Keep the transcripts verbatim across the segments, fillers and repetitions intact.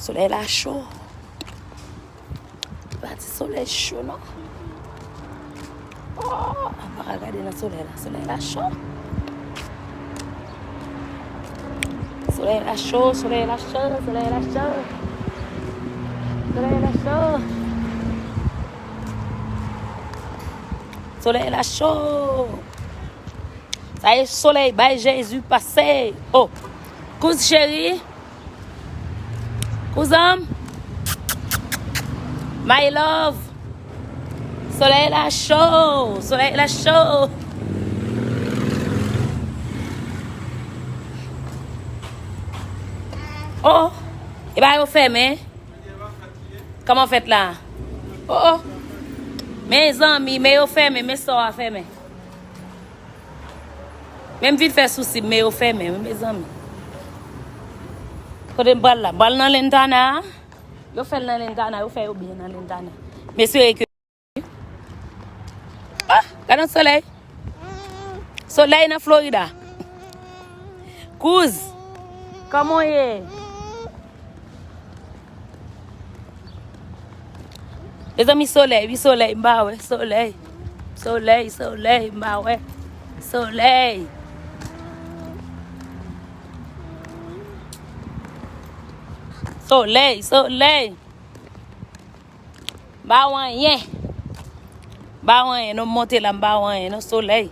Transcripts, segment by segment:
Solèy la cho. Pa di solèy cho non. Oh, m pa ka gade nan solèy la. Solèy la cho. Solèy la cho, solèy la cho, solèy la cho. Solèy la cho. Solèy la cho. Sa e solèy bay Jezi pase. Oh. Kouz cheri. Kouzan m. My love. Solèy la cho. Solèy la cho. Oh. E ba yo fèmen. Kòman fèt la? Oh, oh. Mezanmi, men yo fèmen, men sò a fèmen. Men m vin fè sousi m, men yo fèmen, wi, mezanmi. Kote m pral la? M pral nan Lentana. Yo fè l nan Lentana, yo fè yo byen nan Lentana. M espere ke Ah, gade yon solèy. Solèy nan Florida. Kouz, kòman w ye? Mezanmi, solèy, wi, solèy, m pa wè, solèy. Solèy, solèy, m pa wè. Solèy. Solèy, solèy. M pa wè anyen. M pa wè anyen, non, m monte la, m pa wè anyen, non, solèy.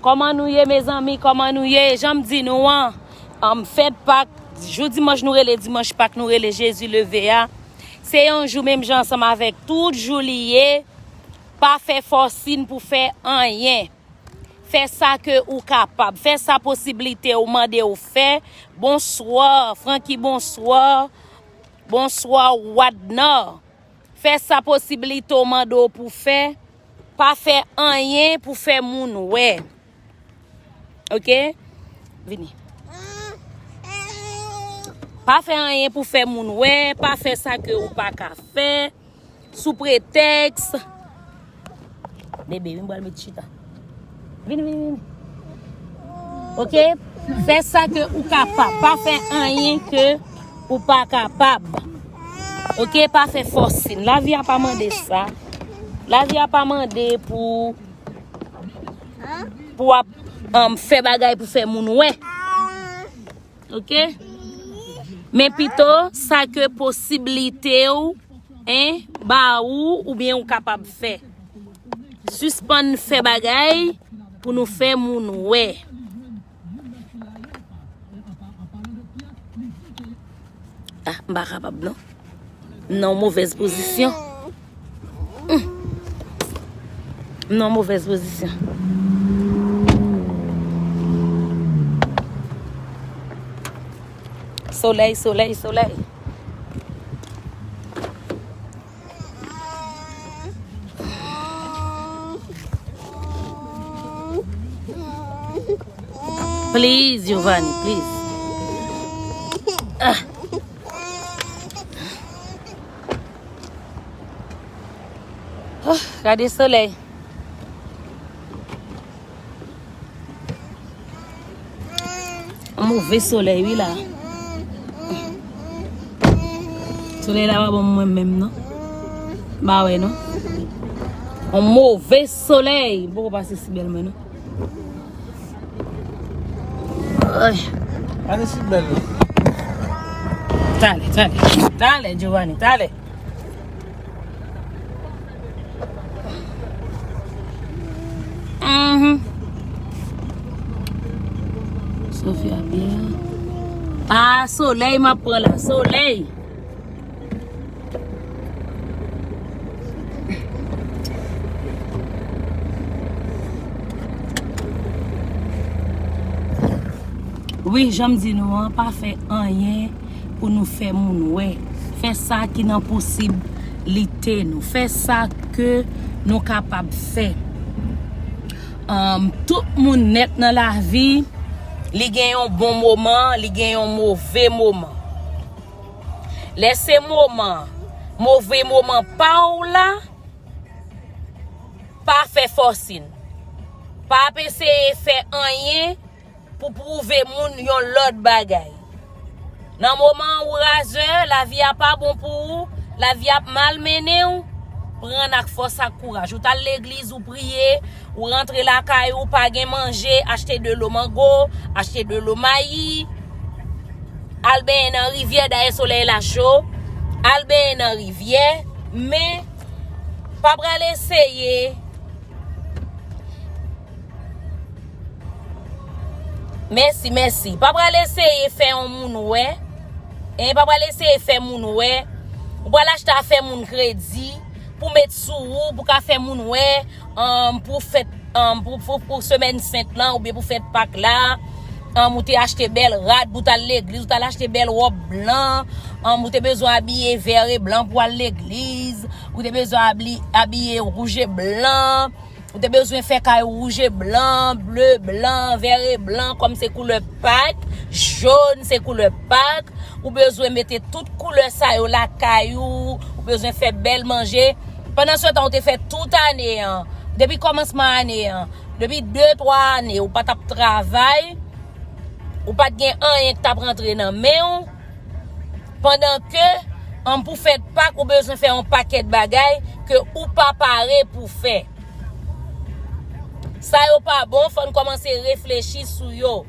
Kòman nou ye, mezanmi? Kòman nou ye? Jan m di nou an, um, fèt Pak, jou dimanch nou rele dimanch Pak, nou rele Jezi leve a. Se yon jou menm jan ansanm avèk tout jou li ye. Pa fè fòsin pou fè anyen. Fè sa ke ou kapab. Fè sa posiblite ou mande ou fè. Bonswa, Francky, bonswa. Bonswa, Wadna. Fè sa posiblite w mande w pou fè. Pa fè anyen pou fè moun wè. Oke? Vini. Pa fè anyen pou fè moun wè. Pa fè sa ke ou pa ka fè. Sou pretèks. Bebe, vin pral met chita. Vin, vin, vin. Oke? Fè sa ke ou kapab. Pa fè anyen ke ou pa kapab. Oke? Pa fè fòsin. Lavi a pa mande sa. Lavi a pa mande pou, pou w ap, um, fè bagay pou fè moun wè. Oke? Men pito, sa ke posiblite w, en, ba ou, oubyen ou kapab fè. Sispann fè bagay pou nou fè moun wè. Ah, m pa kapab non. M nan yon movèz pozisyon. Hmm. M nan yon movèz pozisyon. Solèy, solèy, solèy. Please, Giovanni, please. Ah. Oh, gade solèy. Yon move solèy, wi, la. Solèy la pa bon mwen menm, non. M pa wè, non. Yon move solèy. M poko pase si bèl mwen, non. Ay. Ane si bèl. Talè, talè. Talè, Giovanni, talè. Mhm. Sofia Pierre. Ah, solèy m ap pran la, solèy. Wi, jan m di nou an, pa fè anyen pou nou fè moun wè. Fè sa ki nan posiblite nou. Fè sa ke nou kapab fè. Anm, tout moun nèt nan lavi, li gen yon bon moman, li gen yon move moman. Lè se moman, move moman pa w la, pa fè fòsin. Pa ap eseye fè anyen pou pwouve moun yon lòt bagay. Nan moman ou razè, lavi a pa bon pou ou, lavi ap malmennen w, pran n ak fòs ak kouraj. Ou t al legliz, ou priye, ou rantre lakay ou, pa gen manje, achte dlo mango, achte dlo mayi, al benyen nan rivyè, dayè solèy la cho, al benyen nan rivyè, men pa pral eseye Mèsi, mèsi. Pa pral eseye fè yon moun wè. En, pa pral eseye fè moun wè. Ou pral achte afè moun kredi pou met sou ou, pou ka fè moun wè, um, pou fèt, um, pou, pou, pou semèn sent lan, oubyen pou fèt Pak la. Um, ou te achte bèl rad pou t al legliz, ou t al achte bèl wòb blan. Um, ou te bezwen abiye vè e blan pou al legliz. Ou te bezwen abli-, abiye wouj e blan. Ou te bezwen fè kay wouj e blan, ble, blan, vè e blan, kòm se koulè Pak, jòn se koulè Pak. Ou bezwen mete tout koulè sa yo lakay ou. Ou bezwen fè bèl manje. Pandan se tan, ou te fè tout ane an, depi kòmansman ane an, depi de, twa ane, ou pa t ap travay, ou pa t gen anyen k t ap rantre nan men w. Pandan ke, an, pou fèt Pak, ou bezwen fè yon pakèt bagay ke ou pa pare pou fè. Sa yo pa bon, fò n kòmanse reflechi sou yo.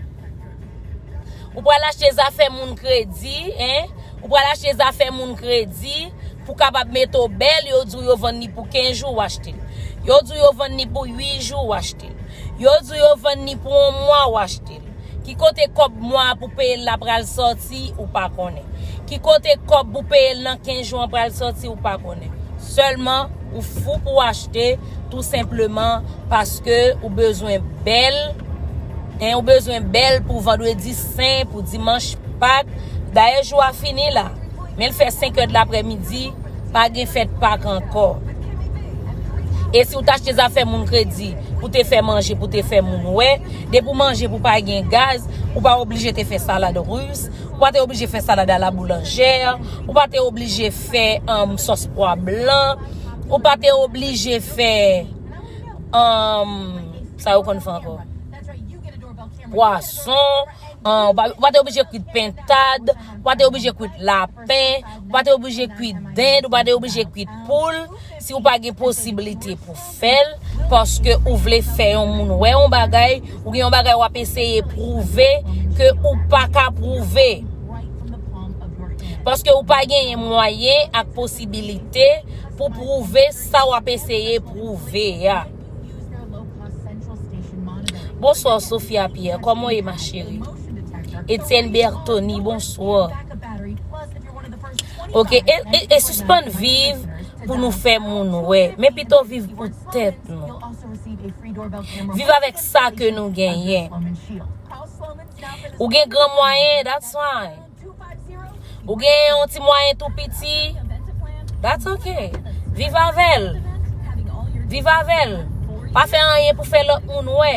Ou pral achte zafè moun kredi, en? Ou pral achte zafè moun kredi pou kapab mete w bèl, yo di w yo vann li pou kenz jou, w achte l. Yo di w yo vann li pou uit jou, w achte l. Yo di w yo vann li pou yon mwa, w achte l. Ki kote kòb mwa pou peye l la pral sòti, ou pa konnen. Ki kote kòb pou peye l nan kenz jou an pral sòti, ou pa konnen. Sèlman, ou fou pou achte, tou senpleman paske ou bezwen bèl, en, ou bezwen bèl pou vandredi sen, pou dimanch Pak. Dayè, jou a fini la. Men l fè senk è de laprèmidi, pa gen fèt Pak ankò. E si w t achte zafè moun kredi, pou te fè manje, pou te fè moun wè, depi w manje pou pa gen gaz, ou pa oblije te fè salad ris, ou pa te oblije fè salad a la boulanjè, ou pa te oblije fè, um, sòs pwa blan, ou pa te oblije fè, um, sa yo konn fè ankò? Pwason, an, ou pa, ou pa te oblije kwit pentad, ou pa te oblije kwit lapen, ou pa te oblije kwit dend, ou pa te oblije kwit poul, si ou pa gen posiblite pou fè l, paske ou vle fè yon moun wè yon bagay, ou gen yon bagay w ap eseye pwouve ke ou pa ka pwouve. Paske ou pa genyen mwayen ak posibilite pou pwouve sa w ap eseye pwouve a. Bonsoir, Sophia Pierre. Comment est ma chérie? Etienne Bertoni, bonsoir. Ok, e, e, e sispann viv pou nou fè moun wè. Men pito viv pou tèt nou. Viv avèk sa ke nou genyen. Ou gen gran mwayen, that's fine. Ou gen yon ti mwayen tou piti, that's ok. Viv avè l. Viv avè l. Pa fè anyen pou fè lòt moun wè.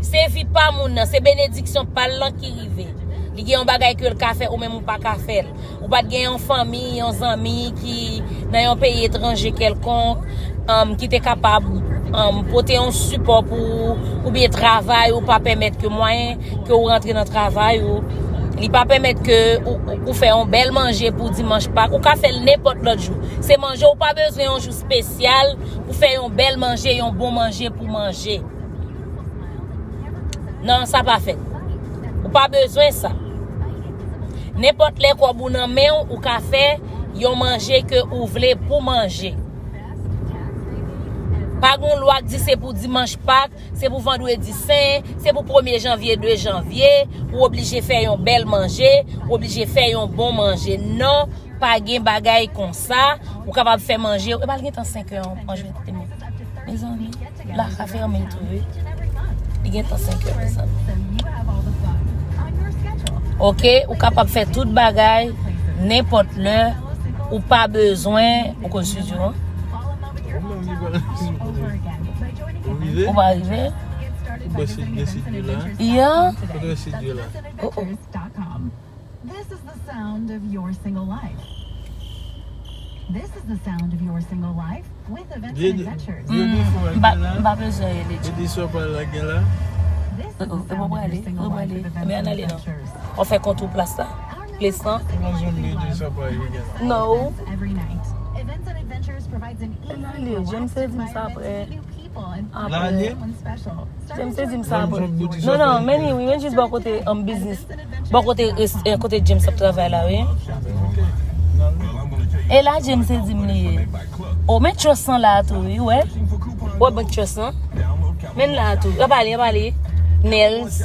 Se vi pa moun nan, se benediksyon pa l lan ki rive. Li gen yon bagay ke l ka fè, ou menm ou pa ka fè l. Ou pa t gen yon fanmi, yon zanmi ki nan yon peyi etranje kèlkonk, um, ki te kapab, um, pote yon sipò pou ou, oubyen travay ou pa pèmèt ke mwayen ke ou rantre nan travay ou, li pa pèmèt ke ou, ou, ou fè yon bèl manje pou dimanch Pak, ou ka fè l nenpòt lòt jou. Se manje, ou pa bezwen yon jou espesyal pou fè yon bèl manje, yon bon manje pou manje. Non, sa pa fèt. Ou pa bezwen sa. Nenpòt lè kòb ou nan men w, ou ka fè yon manje ke ou vle pou manje. Pa gen yon lwa k di se pou dimanch Pak, se pou vandredi sen, se pou premye janvye, de janvye, ou oblije fè yon bèl manje, ou oblije fè yon bon manje. Non, pa gen bagay konsa. Ou kapab fè manje, e pa l gentan senk è an, manje te men. Mezanmi, la ka fèmen tou, wi. Li gentan senk è, mezanmi. Ok, ou kapab fè tout bagay, nenpòt lè, ou pa bezwen, ou konn studio an? Ou menm li pa nan studio. Ou rive? Ou pa rive? Ou bò si gen studio la? Ya. Kote studio la? Oh, oh. This is the sound of your single life. This is the sound of your single life with Events and Adventures. Jodi fò M pa, m pa bezwen rele Jodi sou pral lage la. This is the sound of your single life with Events and Adventures. Men ann ale non. W ap fè kontou plas la. Plis lan. Yon zòn de sa pa rive gen la. No. Every night. Events and Adventures provides an easy, Lale, James te di m sa apre. Lale? James te di m sa apre. Non, non, men wi, men jis bò kote um, biznis. Bò kote, eh, kote James ap travay la, wi. E la, James te di m li ye. O, men trust lan la tou, wi, wè. Wè, bank trust lan. Men la tou. Yo pale, yo pale. Nails.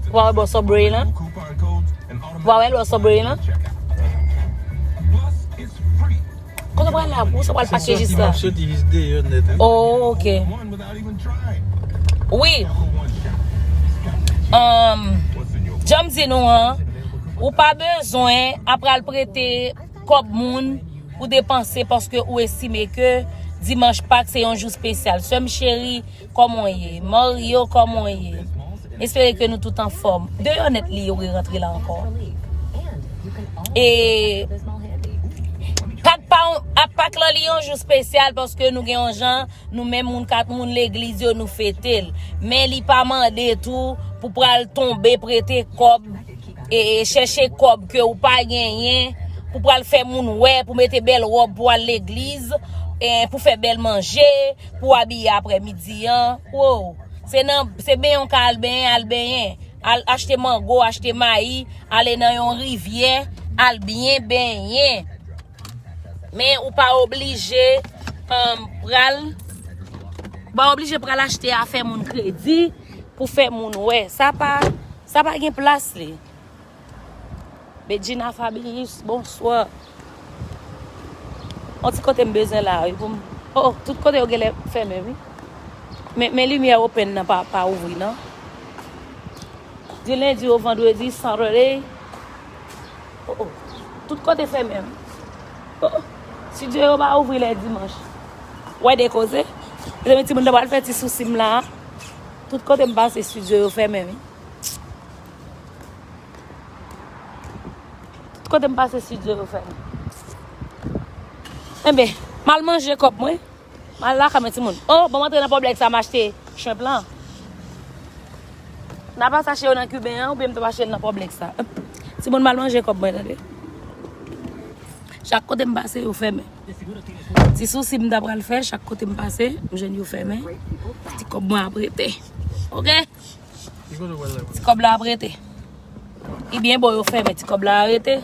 Wè, bò Subway lan. Wè, wè, bò Subway lan. Kote w pral la? Ou sa pral pake jis la? Soti jis deyò nèt. Oh, ok. Wi. Um, jan m di nou an, ou pa bezwen ap pral prete kòb moun pou depanse paske ou estime ke dimanch Pak se yon jou espesyal. Sè m cheri, kòman w ye? Mario, kòman w ye? M espere ke nou tout anfòm. Deyò nèt li yo rerantre la ankò. E Pak pa, Pak lan li yon jou espesyal paske nou gen yon jan, nou menm moun kat moun legliz yo, nou fete l. Men li pa mande tou pou pral tonbe prete kòb, e, e chèche kòb ke ou pa genyen, pou pral fè moun wè, pou mete bèl wòb pou al legliz, e, pou fè bèl manje, pou abiye aprèmidi an. Wow! Se nan, se benyen w ka al benyen, al benyen. Al achte mango, achte mayi, ale nan yon rivyè, al byen benyen. Men ou pa oblije um, pral, ou pa oblije pral achte afè moun kredi pou fè moun wè. Sa pa, sa pa gen plas li. Bedjina Fabrius, bonswa. On ti kote m bezwen la, wi, pou m. Oh, oh, tout kote yo genlè fèmen, wi. Men, men limyè open nan pa, pa ouvri, non. Di lendi o vandredi, Saturday. Oh, oh. Tout kote fèmen, wi. Oh, oh. Studio yo pa ouvri lè dimanch. Wè de koze. Mezanmi, timoun nan pral fè ti sousi m la. Tout kote m pase, studio yo fèmen, wi. Tout kote m pase, studio yo fèmen. Enben, m al manje kòb mwen. M al lakay mwen, timoun. Oh, bon, m antre nan pòblèk sa, m achte shrimp lan. N ap atache yo nan kiben an, oubyen m t ap achte l nan pòblèk sa. Timoun, m al manje kòb mwen, tande. Chak kote m pase, yo fèmen. Ti sousi m ta pral fè, chak kote m pase, m jwenn yo fèmen. Ti kòb mwen ap rete. Oke? Ti kòb la ap rete. Li byen bon, yo fèmen, ti kòb la ap rete.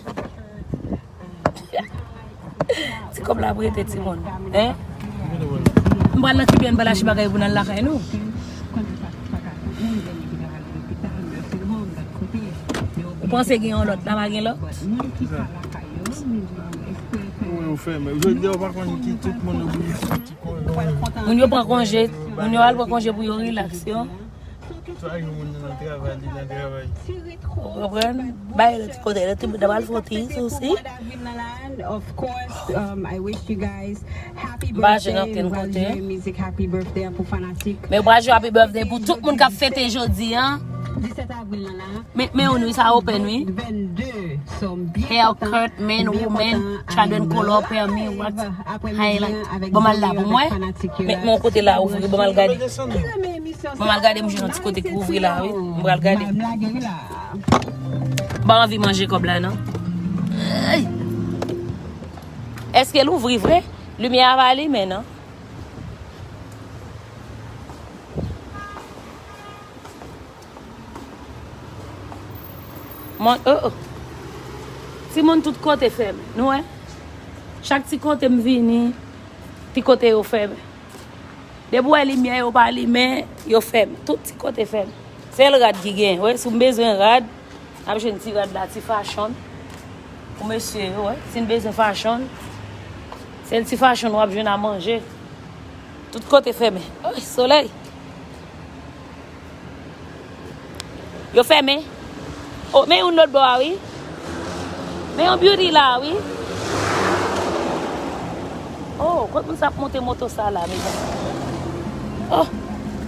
Ti kòb la ap rete, timoun. Hein? M pral nan kiben, m pral achte bagay pou n al lakay nou. Ou panse gen yon lòt la, pa gen lòt? Ou fèmen. Jodi a, ou pa konn ki tout moun oblije. Moun yo pran konje, moun yo al pran konje pou yo rilaks yo. Sa yo moun nan travay, li nan travay. Ou konprann? Bay lòt kote, lòt moun nan pral fè ti sousi. Of course, um, I wish you guys happy M pa jwenn birthday. ankenn Nou pral kote. Jwe mizik happy birthday pou fanatik. Men ou pral jwe happy birthday pou tout moun k ap fete jodi a. Disèt avril nan la. Men, men ou nou sa open, wi. Vennde. So, byen kontan. Haircut, men, women, Chardonnay color, permi, wax, highlight. Bon, m al la pou mwen. Men, men yon kote la ouvri, bon, m al gade. Bon, m al gade, m jwenn yon ti kote ki ouvri la, wi. M pral gade. M pa anvi manje kòb la, non. Ey! Èske l ouvri vre? Limyè a pa alimen, non? Mwen, oh, oh. Timoun, tout kote fèmen. Nou wè? Chak ti kote m vini, ti kote yo fèmen. Depi w wè limyè yo pa limen, yo fèmen. Tout ti kote fèmen. Sèl rad ki gen. Wè, si w bezwen rad, n ap jwenn ti rad la, ti fashion. Pou mesye yo, wè. Si n bezwen fashion, sèl ti fashion w ap jwenn a manje. Tout kote fèmen. Oy, solèy. Yo fèmen. Oh, men youn lòt bò a, wi. Men yon beauty la, wi. Oh, kot moun sa ap monte moto sa la, mezanmi? Oh,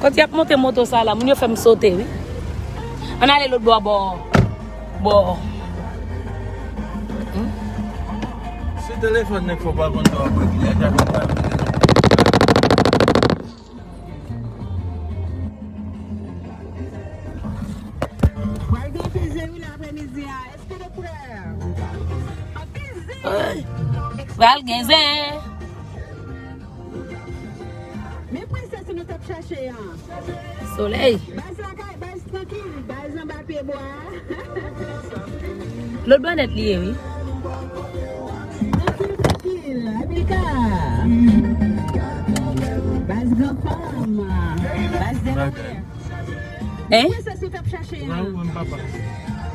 kot y ap monte moto sa la, moun yo fè m sote, wi. Ann ale lòt bò a, bò. Bò. Hmm? Se telefòn nèg fò pa konn sa w ap regle, a ja konn pa regle. Pral gen plezi Wi, la aprèmidi a, esprit de couleur. Ay, pral gen zen. Men prensès nou t ap chache an. Solèy. Baz lakay, baz trankil, baz anba pye bwa. Lòt bò nèt li ye, wi. Trankil, trankil, Abilka. Baz granfanm, baz Delaware. Hein? Prensès nou t ap chache an.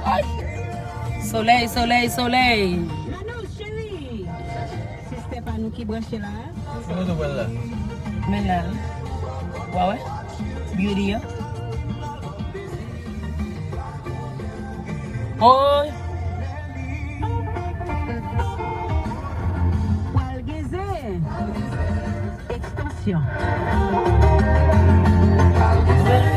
Ay! Solèy, solèy, solèy. Manouche, cheri. Sistè pa nou ki branche la. Ki kote w pral la? Men la, wi. Wa wè? Beauty an. Oy! Pral gen zen. Extension. Pral gen zen.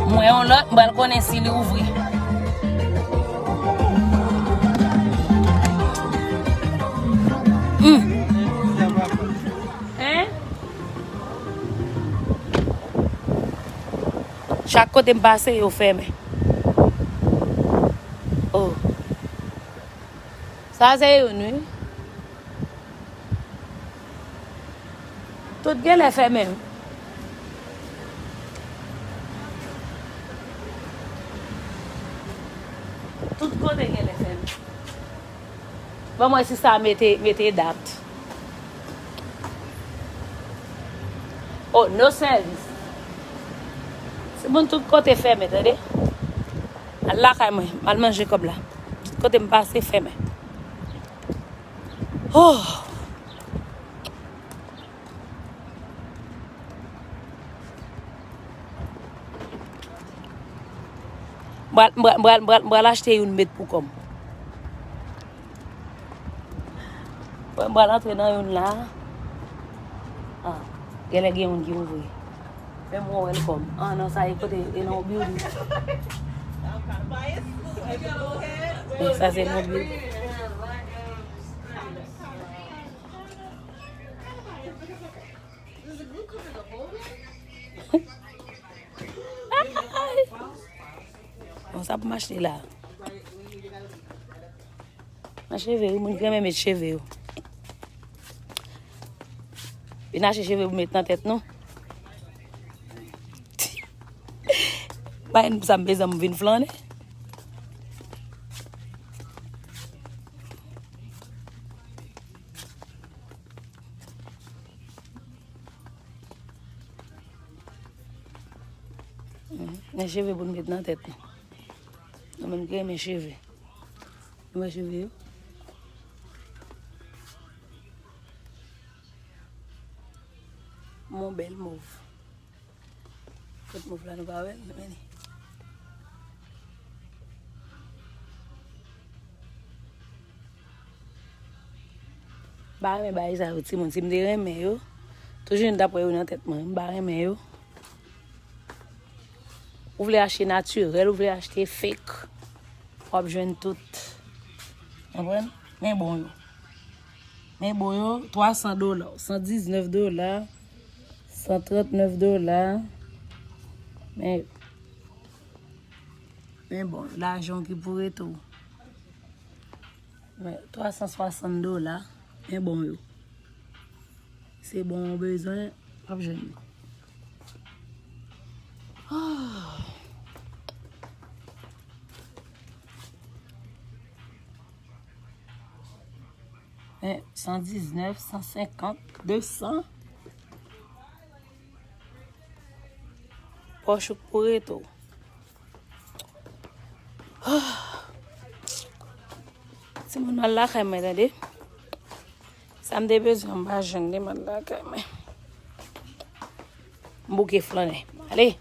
M wè yon lòt, m pral konnen si li ouvri. Hmm. Hein? Chak kote m pase, yo fèmen. Oh. Sa se youn, wi. Tout genlè fèmen. Tout kote genlè fèmen. Ban m wè si sa mete, mete dat. Oh, no service. Se bon, tout kote fèmen, tande. Al lakay mwen, m al manje kòb la. Tout kote m pase, fèmen. Oh! M pral, m pral, m pral, m pral, m pral achte youn met pou kò m. M pral antre nan youn la. Ah, genlè gen youn ki ouvri. Men mwen welcome. Ah non, sa e kote, e nan yon building. Men sa se nan yon building. Bon, sa pou m achte la. Nan cheve, wi, moun ki renmen met cheve yo. Vin achte cheve pou met nan tèt nou. Bay nou sa m bezwen, m vin flannen. Men cheve pou n met nan tèt nou. Nou menm ki renmen cheve. Nou wè cheve yo? Mon bèl mov. Kot mov la nou pa wè l, men li. M pa renmen bagay sa yo, timoun. Si m te renmen yo, toujou m t ap wè yo nan tèt mwen. M pa renmen yo. Ou vle achte natirèl, ou vle achte fake, w ap jwenn tout. Konprann? Men bon yo. Men bon yo, twa san dola, san diznèf dola, san trannèf dola. Men, men bon, lajan ki pou rete w. Men, twa san swasann dola, men bon yo. Se bon ou bezwen, w ap jwenn li. Ah. Men, san diznèf, san senkant, de san. Pòch ou pou rete w. Timoun, m al lakay mwen, tande. Sa m te bezwen, m pa jwenn li, m al lakay mwen. M bouke flannen. Ale.